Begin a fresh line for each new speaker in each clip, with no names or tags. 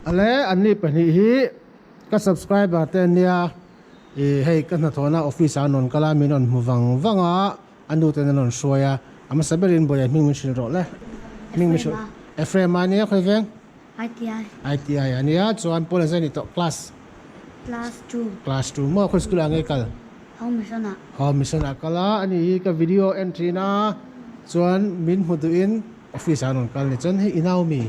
Ale anni pahnih hi ka subscriber te an nia ih hei ka hnathawhna office ah an rawn kal a min rawn hmu vang vang a a nu ten an rawn hruai a a hmasa berin Bawia hming min hrilh rawh le hming min hrilh Ephraim a nia khawi veng
ITI
ITI a nia chuan Paul a zai ni tawh class
Class 2
Class 2 maw khawi school ah nge kal
Home Mission ah
Home Mission ah kal a ani hi ka video en thin a chuan min hmu duhin Office ah an rawn kal ni chuan hei i nau mi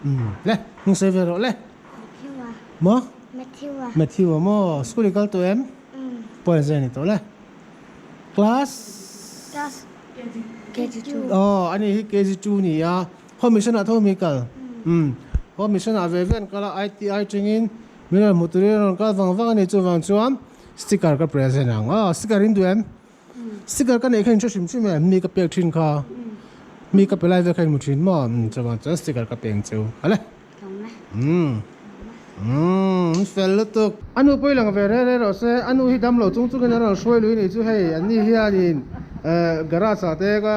umm le hnung sawi ve rawh le
Matthew a
maw
Matthew a
Matthew a maw school i kal tawh em Paul zai ni tawh le class
Class KG2
aw ani hi KG2 ni a Home Mission ah tho mi kal umm Home Mission ah ve ve an kal a ITI tangin min rawn hmu turin an rawn kal vang vang a ni chuvang chuan sticker ka present ang aw sticker in duh em Sticker ka neih kha in hre hrim hrim em? Mi ka pek thin kha. Mi ka pe lai vel kha in hmu thin maw? Chuan chuan sticker ka peng cheu. Hale. Umm. Umm fel lutuk. A nu pawh i lang ve re re rawh se. A nu hi dam lo chung chungin an rawn hruai lui nih chu hei an ni hianin garage ah te ka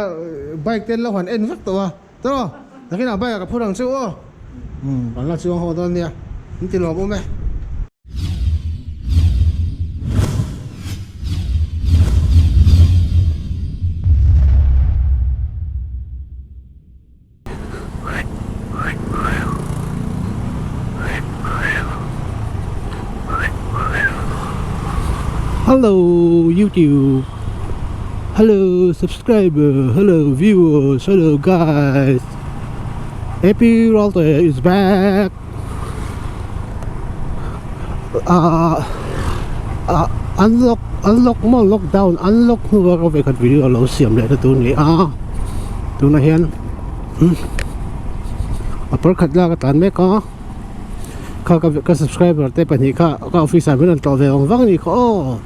bike te an lo han en vek tawh a. Tawh nakinah bike ah ka phur ang cheu aw. Umm kan la chuang haw dawn nia. In ti lawm awm e.
Hello YouTube Hello subscriber Hello viewers Hello guys Happy Ralte is back Ah ah unlock unlock maw lockdown unlock hnuah ka vekhat video a lo siam leh na tur a ni a tunah hian a pakhat lak a tlan mek a kha ka subscriber te pahnih kha ka office ah min rawn tlawh ve vang vang a ni kha aw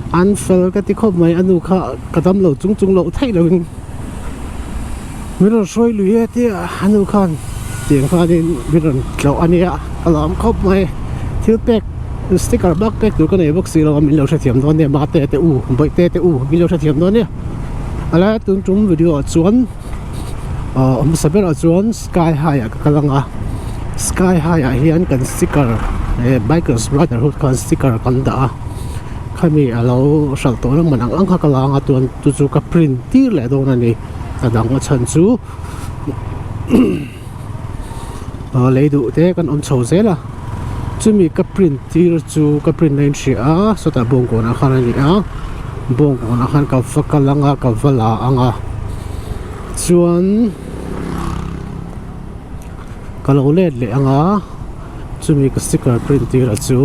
an fel ka ti khawp mai a nu kha ka dam lo chung chung loh theih loh in min rawn hruai lui e tia a nu khan tiang khanin min rawn tlawh a nia ka lawm khawp mai thil pek sticker bak pek tur ka nei bawk si lo a min lo hrethiam dawn nia mate te u bawihte te u min lo hrethiam dawn nia a lai a tun tum video ah chuan ahh hmasa berah chuan sky high ah ka kal ang a sky high ah hian kan sticker eh bikers brotherhood khan sticker kan dah a khami a lo hralh tawh na man ang ang kha ka la ang a chuan chu chu ka print tir leh dawn a ni a dang a chhan chu ah lei duh te kan awm chho zel a chumi ka print tir chu ka print na in hria a sawtah bawngkawnah khan a ni a bawngkawnah khan ka va kal ang a ka va la ang a chuan ka lo let leh ang a chumi ka sticker print tir a chu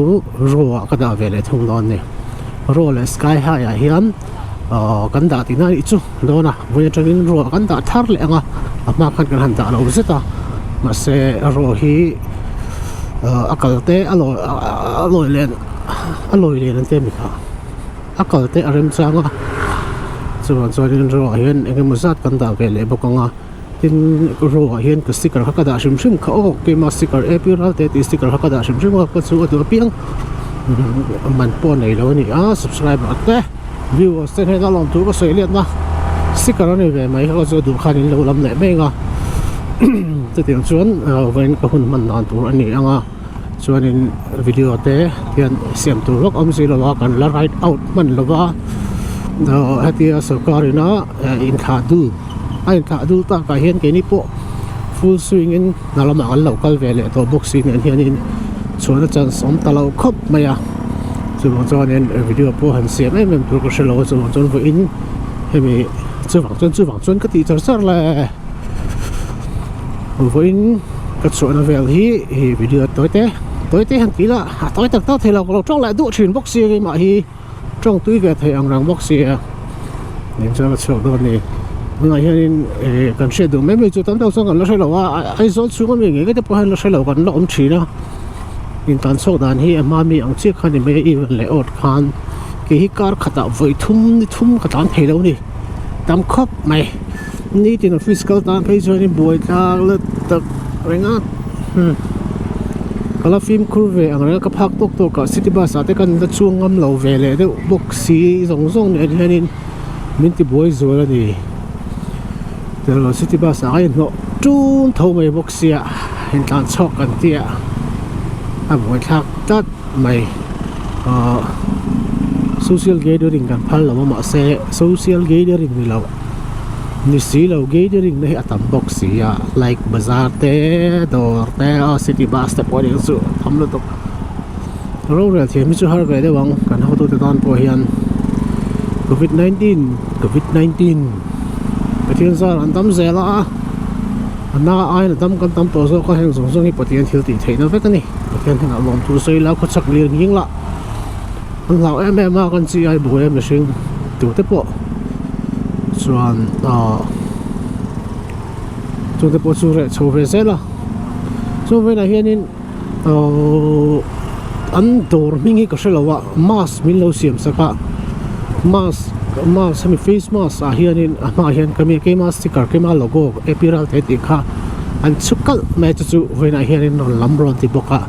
raw ah ka dah ve leh thung dawn a ni raw leh sky high ah hian ahh kan dah tihna a nih chu dawn a vawiin atangin raw ah kan dah thar leh ang a a hma khan kan han dah lo zet a mahse raw hi ahh a kal te a lawi a lawi len a lawi len an ti a mi kha a kal te a remchang a chuvang chuanin raw ah hian eng emaw zat kan dah ve leh bawk ang a. Tin row ah hian ka sticker kha ka dah hrim hrim kha aw keimah sticker A P Ralte tih sticker kha ka dah hrim hrim a ka chu a duh apiang man pawh nei lo a ni a subscriber te viewers te hnena lawmthu ka sawi liatna sticker a ni ve mai kha chu a duh khan in lo lam leh mai ang a chutiang chuan vawiin ka hun hman dan tur a ni ang a chuanin video te hian siam tur vak awm zilo a kan la write out hman lova hetia sorkar ina inthlah dul. A inthlah dul takah hian keini pawh full swing in hna lamah kan lo kal ve leh tawh bawk si nen hianin chhuahna chance awm ta lo khawp mai a chuvang chuanin video pawh han siam em em tur ka hre lo a chuvang chuan vawiin hemi chuvang chuan chuvang chuan ka tih char char le vawiin ka chhuahna vel hi hei video tawi te tawi te han tih lah a tawi tak tak thei lo ka lo tawng leh duh thin bawk si keimah hi. Tawng tui ve thei ang rang bawk si a eng chuan a chhuak dawn a ni tunah hianin eh kan hriat duh mai mai chu tam tak chuan kan la hre lo a Aizawl chhung ami ngei ngei te pawh hian la hre lo kan la awm thin a intlan chhuak dan hi a hma mi ang chiah kha ni mai a even leh awt khan kei hi kar khatah vawi thum ni thum ka tlan thei lo a ni tam khawp mai nitin office kal tan phei chuanin buai thlak la tak reng a. Ka la fimkhur ve ang reng a ka phak tawk tawk ah city bus ah te kan la chuang ngam lo ve leh deuh bawk si zawng zawng nen hianin min ti buai zual a ni tel city bus ah a inhnawh tun tho mai bawk sia intlan chhuak kan tia. a buaithlak tlat mai ahh social gathering kan phal lo a mahse social gathering ni lo ni si lo gathering na hi a tam bawk si a like bazar te dawr te aw city bus te pawh a ni ang chu a tam lutuk rorel thiam hi chu har ve deuh ang kan hotute tan pawh hian covid 19 covid 19 Pathian zar an tam zel a. A na aiin a dam kan tam tawh zawk a, heng zawng zawng hi Pathian thil tih theihna vek a ni. Pathian hnenah lawmthu sawi ila khawchhak lian nghing lah an hlau em em a, kan chi ai buai a mihring tute pawh chuan ahh chungte pawh chu reh chho ve zel a. Chu velah hianin ahh an dawr hming hi ka hre lo a, mask min lo siam sak a, mask mask hemi face mask ah hianin a hmaah hian ka mi keima sticker keima logo apparel te tih kha an chhu kalh mai a chu chu vawiinah hianin rawn lam rawn ti bawk a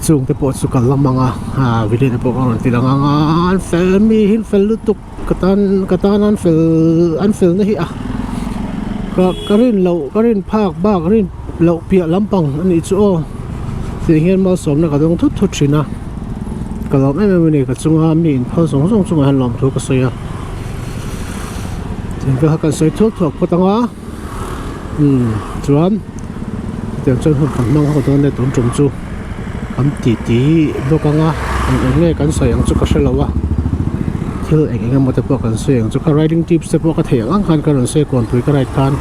chung te pawh chu ka lam ang a ah video te pawh ka rawn ti lang ang a an fel mi hi an fel lutuk ka tan ka tan an fel an fel na hi a ka ka rin loh ka rin phak bak rin loh piah lampang a nih chu aw tih hian malsawmna ka dawng thut thut thin a ka lawm em em a ni ka chunga mi inphal zawng zawng chungah hian lawmthu ka sawi a thingte kha kan sawi thuak thuak phawt ang a umm chuan chutiang chuan hun kan hmang ho dawn nia tun tum chu kan ti ti bawk ang a eng eng nge kan sawi ang chu ka hrelo a thil eng eng emaw te pawh kan sawi ang chu kha riding tips te pawh ka theih ang ang khan ka rawn sawi kawnpui ka ride khan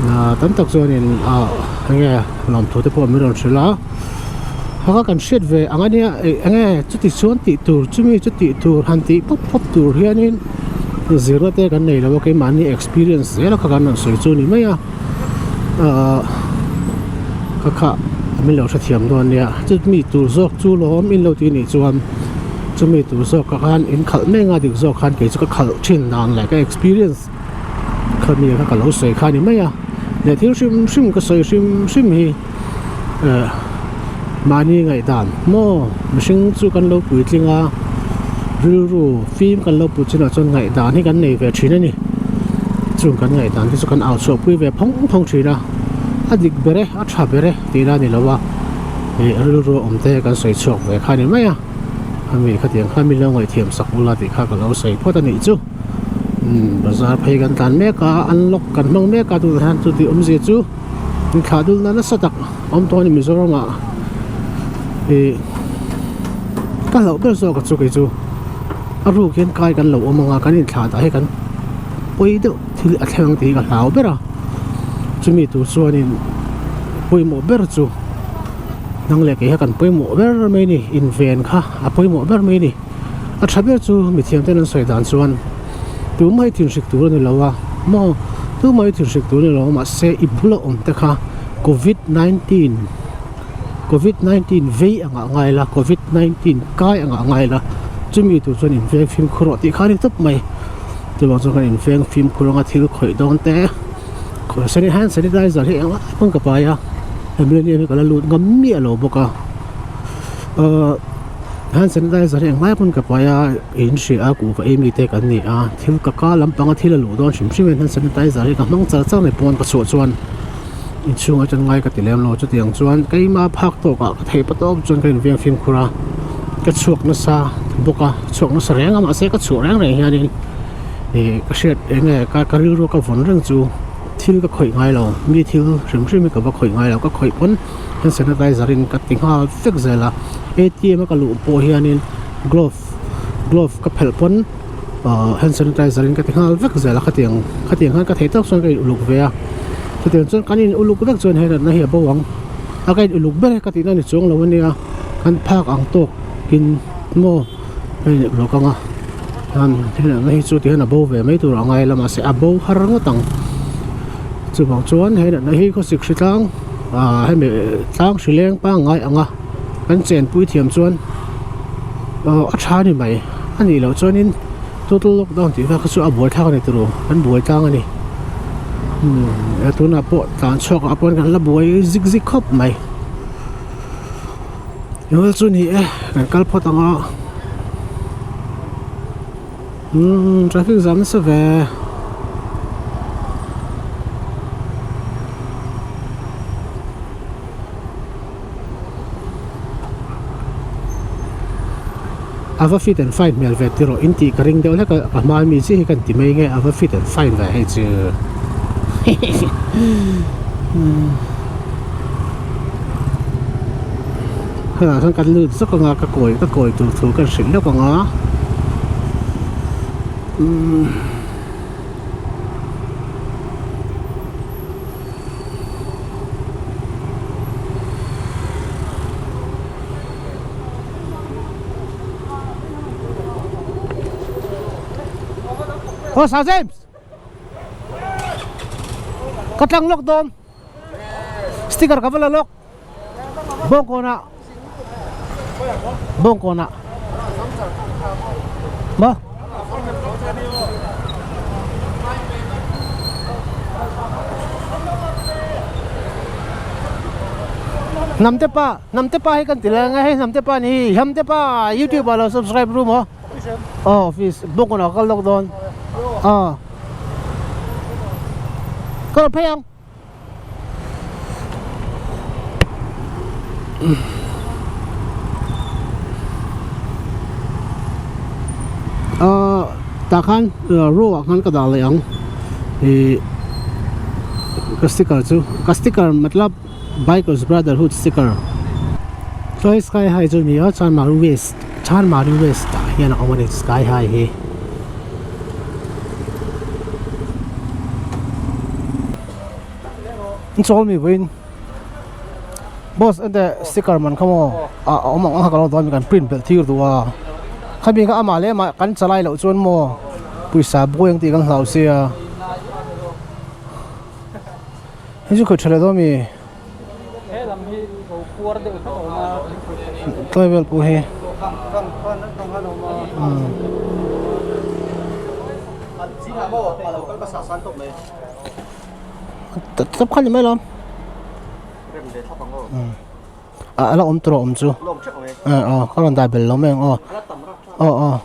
ah tam tak chuanin ah enge lawmthu te pawh min rawn hrilh a kha kan hriat ve ang ania ih enge chuti chuan tih tur chumi chu tih tur han tih pawp pawp tur hianin zirna te kan nei lo a keimahni experience zel a kha kan rawn sawi chu a ni mai a ahh kha kha min lo hrethiam dawn nia chumi tur zawk chu lawm in lo tih nih chuan chumi tur zawk ah khan in khalh mek a dik zawk khan kei chu ka khalh thin dan leh ka experience khami kha ka lo sawi kha a ni mai a leh thil hrim hrim ka sawi hrim hrim hi eh mahni ngaihdan maw mihring chu kan lo puitling a rilru fim kan lo put chinah chuan ngaihdan hi kan nei ve thin a ni chung kan ngaihdan te chu kan au chhuah pui ve phawng phawng thin a a dik ber e a tha ber e tih na a ni lo a ih rilru awm te kan sawi chhuak ve kha a ni mai a ami khatiang khan min lo ngaihthiam sak ula tih kha ka lo sawi phawt a nih chu umm bazar phei kan tlan mek a unlock kan hmang mek a tunah hian chuti awmzia chu inthlah dul na nasa tak awm tawh a ni Mizoram ah ih ka hlauh ber zawk a chu kei chu a ruk hian kai kan lo awm ang a kan inthlah dah hi kan pawi deuh thil a thleng ang tih hi ka hlau ber a chumi tur chuanin pawimawh ber chu nang leh kei kha kan pawimawh ber mai a ni inven kha a pawimawh ber mai a ni a tha ber chu mithiam ten an sawi dan chuan tumah hi thinhrik tur a ni lo a maw tumah hi thinhrik tur a ni lo a mahse i bula awm te kha covid 19 covid 19 vei angah ngai la covid 19 kai angah ngai la chumi tur chuan inveng fimkhur rawh tih kha a ni tawp mai chuvang chuan kan inveng fimkhur anga thil khawih dawn te hand sanitizer hi engah pawn ka pai a millennium hi ka la lut ngam miah lo bawk a ahh hand sanitizer hi engmai pawn ka pai a in hria a kuhva ei mite kan ni a thil ka ka lampanga thil a luh dawn hrim hrim in hand sanitizer hi ka hmang char char mai pawn ka chhuah chuan inchhung atang ngai ka ti lem lo chutiang chuan keima phak tawk ah ka theih pa tawp chuan ka inveng fimkhur a ka chhuak nasa bawk a chhuak nasa reng a mahse ka chhuah reng reng hianin ih ka hriat eng nge ka ka rilru ka vawn reng chu thil ka khawih ngai lo mi thil hrim hrim hi ka va khawih ngai lo ka khawih pawn hand sanitizer in ka ti nghal vek zel a A_T_M a ka luh pawh hianin glove glove ka phelh pawn ahh hand sanitizer in ka ti nghal vek zel a khatiang khatiang khan ka theih tawk chuan ka in uluk ve a chutiang chuan kan in uluk vek chuan he natna hi a bo ang a ka in uluk ber e ka tihna ni chuang lo ania kan phak ang tawk in maw ka in uluk ang a han he natna hi chu tihian a bo ve mai tur a ngai la mahse a bo har ngawt ang chuvang chuan he natna hi khawsik hri tlang ah hemi tlang hri leng pangngai ang a kan chenpui thiam chuan aw a tha a ni mai a nih loh chuanin total lockdown tih vel kha chu a buai thlak a ni tiro kan buai tlang a ni umm tunah pawh tlan chhuak ah pawh kan la buai zik zik khawp mai eng chu ni e kan kal phawt ang a umm traffic jam nasa ve. A va fit and fine hmel ve tiraw in tih ka ring deuh hlek a, ka hma mi chiah hi kan ti mai nge a va fit and fine ve hei chu. Helaiah khan kan lut zawk anga ka kawi ka kawi tur thu kan hrilh lawk anga. Aw Sir James ka tlang lawk dawn sticker ka va la lawk bawngkawnah bawngkawnah maw. Hnamte pa Hnamte pa hi kan ti lai anga hei Hnamte pa ni hi Hnamte pa youtube ah lo subscribe ru maw aw office bawk ah kal lawk dawn aw ka rawn phei ang. Aaa tah khan row ah khan ka dah leh ang ih ka sticker chu ka sticker matlab Bikers Brotherhood sticker chuan sky high chu a ni a chuan Maru west Chanmari west ah hian a awm a ni sky high hi. An chawl mi vawiin boss ente sticker man kha maw a awm ang ang kha ka lo dawn mi kan print belh thir duh a khami kha amah leh amah kan chalai loh chuan maw pawisa buai ang tih kan hlau sia. Hei chu khawih tha leh dawn mi tlai vel pawh hi tap kha ni mai lo a la awm tur a awm chu aw ka rawn dah belh lo mai ang aw aw aw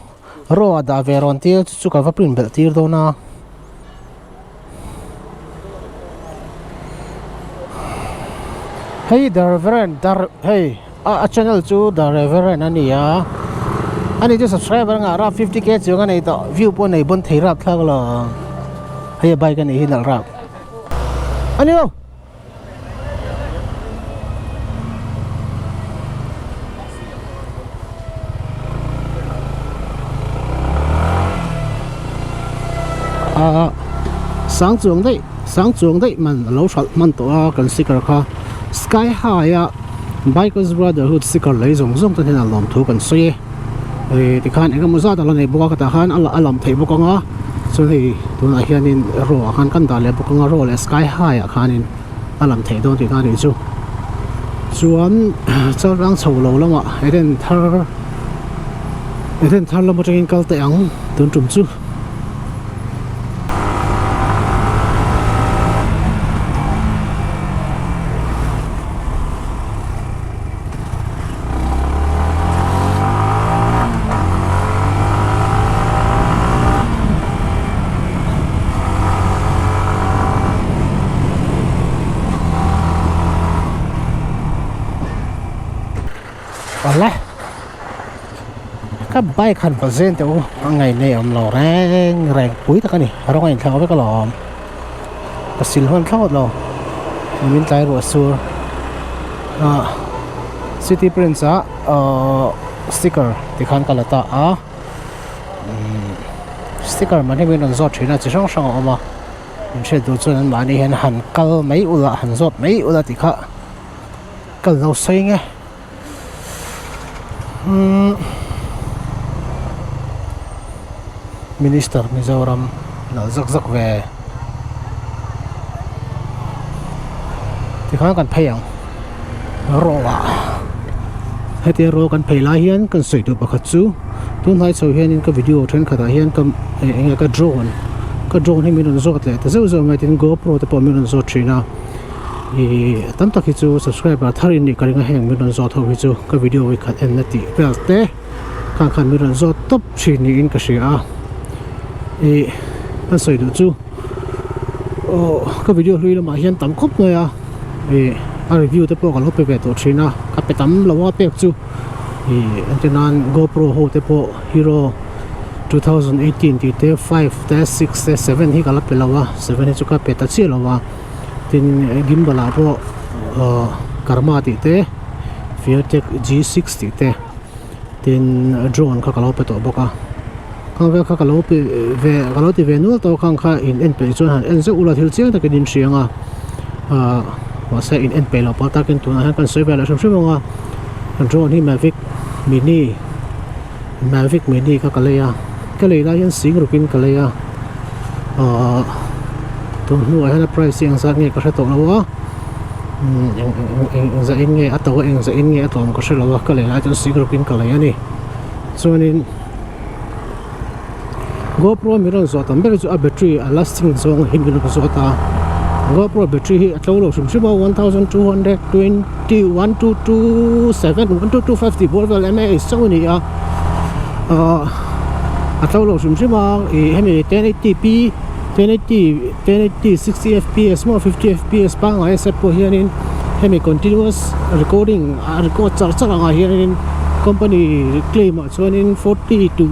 raw ah dah ve rawn tir chu ka va print belh tir dawn a. Hei the reverend the hei a channel chu the reverend a ni a ani chu subscriber ngah rap 50k chuang a nei tawh view pawh a nei bawn thei rap thlak lo hei a bike a nih hi nalh rap a ni lo. Ahh sang chuang daih sang chuang daih man a lo hralh hman tawh a kan sticker kha sky high a bikers brotherhood sticker lei zawng zawng te hnenah lawmthu kan sawi e ih tikhan eng emaw zat a la nei bawk a ka tah khan a lam theih bawk ang a chuan hei tunah hianin raw ah khan kan dah leh bawk ang a raw leh sky high ah khanin a lam theih dawn tihna a nih chu chuan chalrang chho lo lamah Eden thar Eden thar lam atangin kal teh ang tun tum chu. Awle ka bike han va zen teh u a ngaih awm lo reng reng pui tak a ni rawng a inthlak vek alawm ka sil hman thlawt lo min tlai ruah sur ah city prince ah ahh sticker tikhan ka la ta a. Sticker man hi min rawn zawt thin a chi hrang hrang a awm a min hriat duh chuan an mahni hian han kal mai ula han zawt mai ula tih kha kal lo sawi nge umm minister Mizoram nalh zak zak ve tikhan kan phei ang rawh ah hetia rawh kan phei lai hian kan sawi duh pakhat chu tunhnai chho hianin ka video thenkhatah hian ka eng enge ka drone ka drone hi min rawn zawt leh ta zeuh zeuh mai tin gopro te pawh min rawn zawt thin a ih tam tak hi chu subscriber thar in nih ka ring a heng min rawn zawt ho hi chu ka video hi khat en na tih vel te khan khan min rawn zawt tawp thin niin ka hria a ih kan sawi duh chu aw ka video hlui lamah hian tam khawp mai a. Ih a review te pawh ka lo pe ve tawh thin a ka pe tam lo a pek chu. Ih entir nan GoPro ho te pawh Hero 2018 tih te 5 te 6 te 7 hi ka la pe lo a 7 hi chu ka pe ta chiah lo a tin gimbal ah pawh ahh Karma tih te Feartech G6 tih te tin drone kha ka lo pe tawh bawk a khang vel kha ka lo pe ve ka lo ti ve nual tawh khang kha in en peih chuan han en zeuh ula thil chiang takin in hria ang a ahh mahse in en peih loh pawh takin tunah hian kan sawi ve leh hrim hrim ang a drone hi Mavic mini Mavic mini kha ka lei a ka lei lai hian sing rukin ka lei a ahh tun hnuah hian a price hi engzat nge ka hre tawh lo a umm eng eng engzah in nge a to a engzah in nge a tlawm ka hre lo a ka lei lai chuan sing rukin ka lei a ni chuanin GoPro mi rawn zawh tam ber chu a battery a lasting zawng hi min rawn zawt a GoPro battery hi a tlo lo hrim hrim a 1220 1227 1225 tih bawr vel mAh chauh a ni a ahh a tlo lo hrim hrim a ih hemi 1080p 1080 1080 60 fps maw 50 fps pangngai a set pawh hianin hemi continuous recording a record char char angah hianin company claim ah chuanin 40 to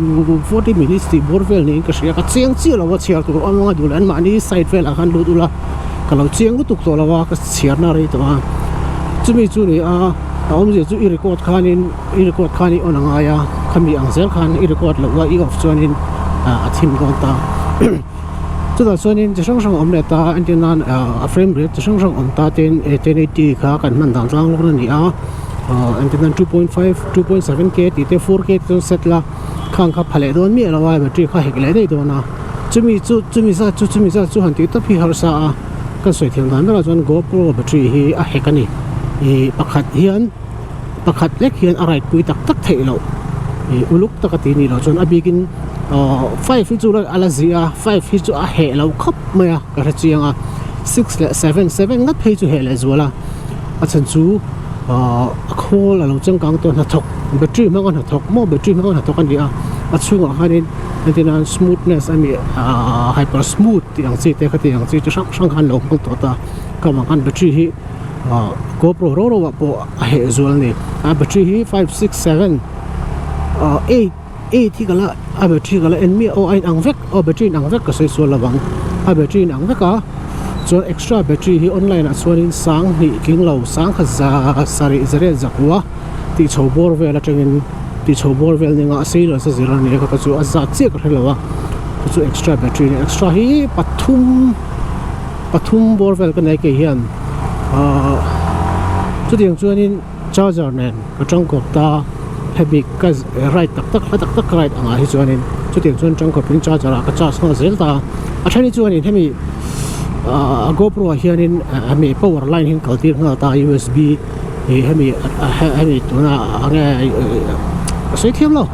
40 minutes tih bawr vel niin ka hria ka chiang chiah lo a chhiar tur awm anga duh leh an mahni side velah khan lut ula ka lo chiang lutuk tawh lo a ka chhiar na rei tawh a chumi chu ni a a awmzia chu i record khanin i record khan i on a ngai a khami ang zel khan i record loh a i off chuanin a thim dawn ta. Chutah chuanin chi hrang hrang a awm leh ta a entir nan ahh a frame rate chi hrang hrang awm ta ten 1080 kha kan hman dan tlang lawk a ni a ahh entir nan 2.5 2.7 k tih te 4 k te chuan set la khang kha pha leh dawn miah lo a battery kha hek leh daih dawn a chumi chu chumi zat chu chumi zat chu han tih tawp hi harsa a kan sawi thiam dan berah chuan GoPro battery hi a hek a ni ih pakhat hian pakhat lek hian a right pui tak tak theih loh ih uluk taka tih nih loh chuan a bikin Aw five hi chu a la zih a five hi chu a heh lo khawp mai a ka hre chiang a six leh seven seven ngat phei chu heh leh zual a a chhan chu ahh a khawl a lo changkang tawh hnathawk battery hmanga hnathawk maw battery hmanga hnathawk a ni a a chhungah khanin entir nan smoothness a ni ahh hyper smooth tih ang chi te kha tih ang chi chi hrang hrang khan lo hmang tawh ta ka vang khan battery hi ahh GoPro ro ro ah pawh a heh zual a ni a battery hi five six seven ahh eight. Eight hi ka la a battery ka la en miah aw a inang vek aw battery inang vek ka sawi sual lo ang a battery inang vek a chuan extra battery hi online ah chuanin sang hnih tling lo sang khat za sarih zariat zakua tih chho bawr vel atangin tih chho bawr vel nia a sei lo sa zir a nia ka chu a zat chiah ka hre lo a chu chu extra battery a ni extra hi pathum pathum bawr vel ka nei kei hian ahh chutiang chuanin. Charger nen ka tangkawp ta hemi ka ride tak tak hla tak tak ka ride angah hi chuanin chutiang chuan tangkawpin charger ah ka charge nghal zel ta a then hi chuanin hemi ah GoPro ah hianin hemi power line hi an kal tir nghal ta U_S_B ih hemi hemi tuna enge ka sawi thiam lo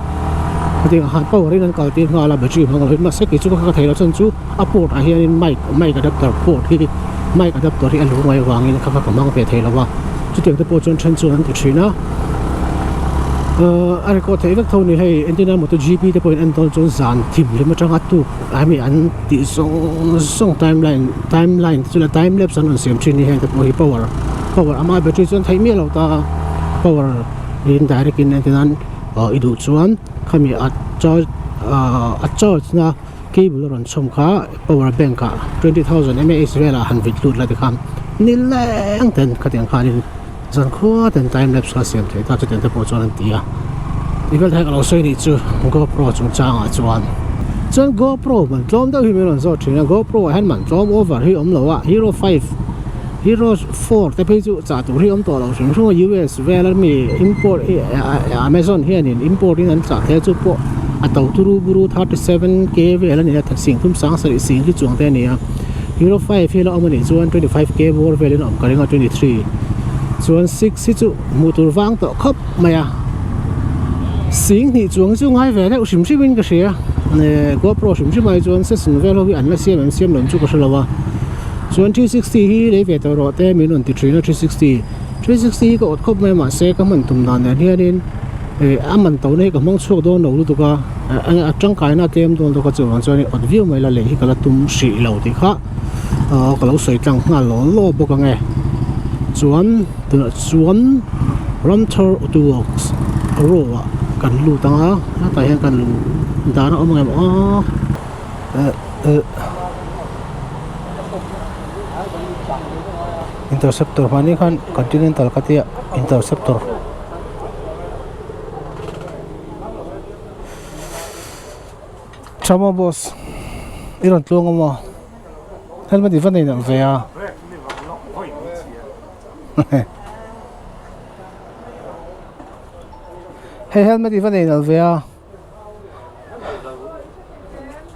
hetiang ah khan power in an kal tir nghal a battery hmang lovin mahse kei chu ka thei lo chuan chu a port ah hianin mic mic adapter port hi mic adapter hi a lu ngai avangin kha kha ka hmang ve thei lo a. Chutiang te pawh chuan then chuan an ti thin a ahh a record theih vek tho a ni hei entirna MotoGP te pawhin en dawn chuan zan thim hlim atanga tuk hemi an tih zawng zawng timeline timeline te chu leh time lapse an rawn siam thin a ni heng te pawh hi power power ama battery chuan theih miah lo ta a power in direct in entir nan ahh i duh chuan khami a charge ahh a charge na cable a rawn chhawm kha power bank ah 20000 mAh velah han vit lut la tikhan nileng ten khatiang khanin zan khua ten time lapse kha siam theih ta chutiang te pawh chuan an ti a ti vel thei ka lo sawi nih chu GoPro chungchangah chuan chuan GoPro man tlawm deuh hi min rawn zawt thin a GoPro ah hian man tlawm over hi awm lo a hero 5 hero 4 te phei chu chah tur hi awm tawh lo hrim hrim a US vel ami import Amazon hianin import in an chah thei a chu pawh a to turu buru 37 k vel a ni a sing thum sang sarih sing hi chuang te a ni a hero 5 hi la awm a nih chuan 25 k bawr velin a awm ka ring a 23 chuan 6 hi chu hmuh tur vang tawh khawp mai a sing hnih chuang hi chu ngai ve deuh hrim hrim in ka hria GoPro hrim hrim ai chuan session vel ho hi an la siam em siam lo chu ka hre lo a. Chuan 360 hi lei ve tawh rawh te min rawn ti thin a 360 360 hi ka awt khawp mai mahse ka hman tum dan nen hianin eh a man to na hi ka hmang chhuak dawn lo lutuk a a tangkaina a tlem dawn bawk a chuvang chuan awt viau mai la lei hi ka la tum hrih lo tih kha ah ka lo sawi tlang nghal law law bawk ang e chuan tunah chuan Ramthar Auto Works. Row ah kan lut ang a hetah hian kan dan a awm ang em aw eh eh
Interceptor hmani khan Continental ka tia Interceptor. Tha maw boss i rawn tluang a maw helmet i va nei nalh ve a hei helmet i va nei nalh ve a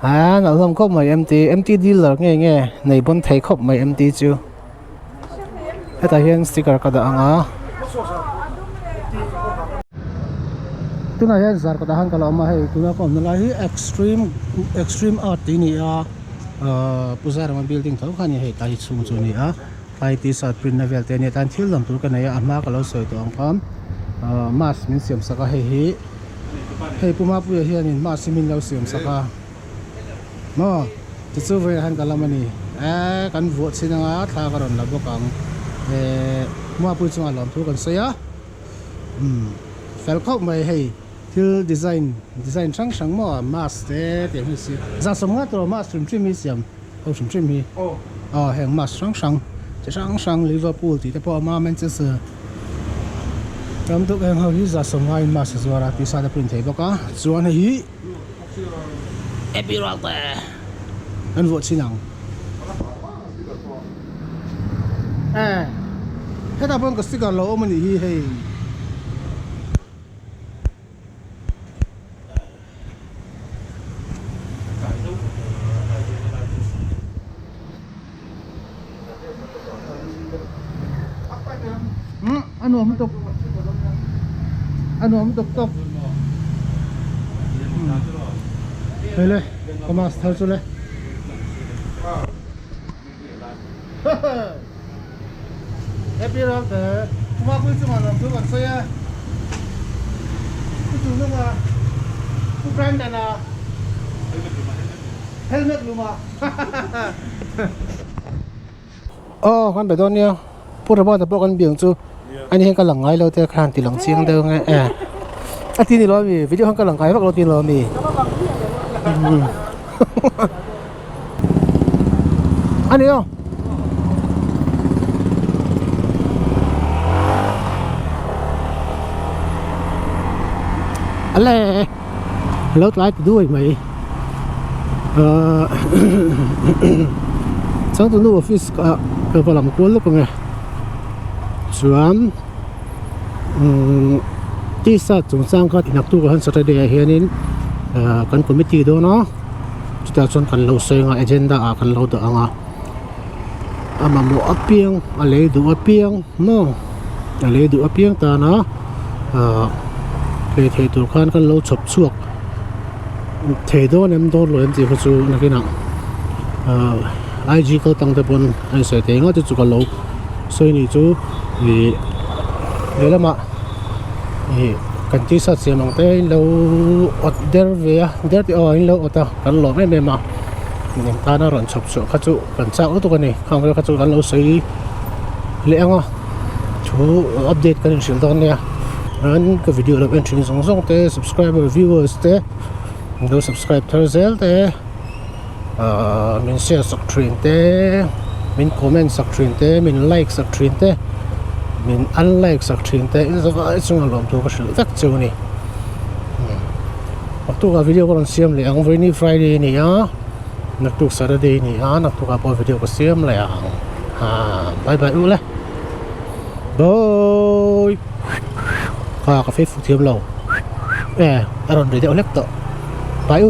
aa nalh hlawm khawp mai MT MT dealer nge nge nei pawn thei khawp mai MT chu hetah hian sticker ka dah ang a. Tunah hian zar kawtah khan ka lo awm a hei tuna ka awmna lai hi extreme extreme art tih a ni a ahh pu Zairama building tho kha a ni hei tlai chhung chu a ni a tlai t-shirt print na vel te a nia tan thil dang tur ka nei a a hma ka lo sawi tawh ang khan ahh mask min siam sak a hei hi hei pu Mapuia hianin mask hi min lo siam sak a maw ti chu vawiinah hian ka lam a ni eee kan vuah chhin anga thla ka rawn la bawk ang eee pu Mapuia chungah lawmthu kan sawi a. Umm fel khawp mai hei thil design design hrang hrang maw a mask te tih ang hi si zah sawm ngat erawh mask hrim hrim hi siam ho hrim hrim hi aw heng mask hrang hrang chi hrang hrang Liverpool tih te pawh a awm a Manchester tam deuh heng ho hi zah sawm ngaiin mask a zuar a tisa te pawh a inthei bawk a chuan hei hi Happy Ralte an vuah chhin ang. Eh hetah pawh ka sticker lo awm a nih hi hei. Umm a nuam lutuk a nuam lutuk tawp hei le ka mask thar chu le. Happy Ralte kuma pui chungah lawm thu kan sawi a pu Chungnunga pu Brandon-a helmet luma aw kan be dawn nia pu Robert-a pawh kan biang chu ani hian ka lang ngai lo te khan ti lang chiang deuh ang e a ti ni lo ami video khan ka lang ngai vak lo ti lo ami. Ani aw. Ale lo tlai ti duai mai changtunu office ah ka va lam kual lawk ang e chuan umm t-shirt chungchang kha naktuk ah hian saturday ah hianin kan committee dawn a. Chutah chuan kan lo sawi anga agenda ah kan lo dah anga a mamawh apiang a lei duh apiang maw a lei duh apiang tana ahh lei theih tur khan kan lo chhawp chhuak thei dawn em dawn lo em tih kha chu nakinah ahh IG kal tang te pawn a insawi thei ang a chu chu ka lo sawi ni chu ih lehlamah. Ih kan t-shirt siam ang te in lo awt der ve a der tih aw in lo awt a kan lawm em em a eng tana rawn chhawp chhuah kha chu kan chak lutuk a ni khang vel kha chu kan lo sawi leh ang a thu update kan inhrilh dawn nia an ka video lo en thin zawng zawng te subscriber viewers te min lo subscribe thar zel te ahh min share sak thin te min comment sak thin te min like sak thin te min unlike sak thin te in zavai chunga lawmthu ka hrilh vek chu a ni naktukah video ka rawn siam leh ang vawiini friday a ni a naktuk saturday a ni a naktukah pawh video ka siam leh ang haa bye bye u le bye kha ka facebook thiam lo e a rawn ri deuh hlek tawh bye u.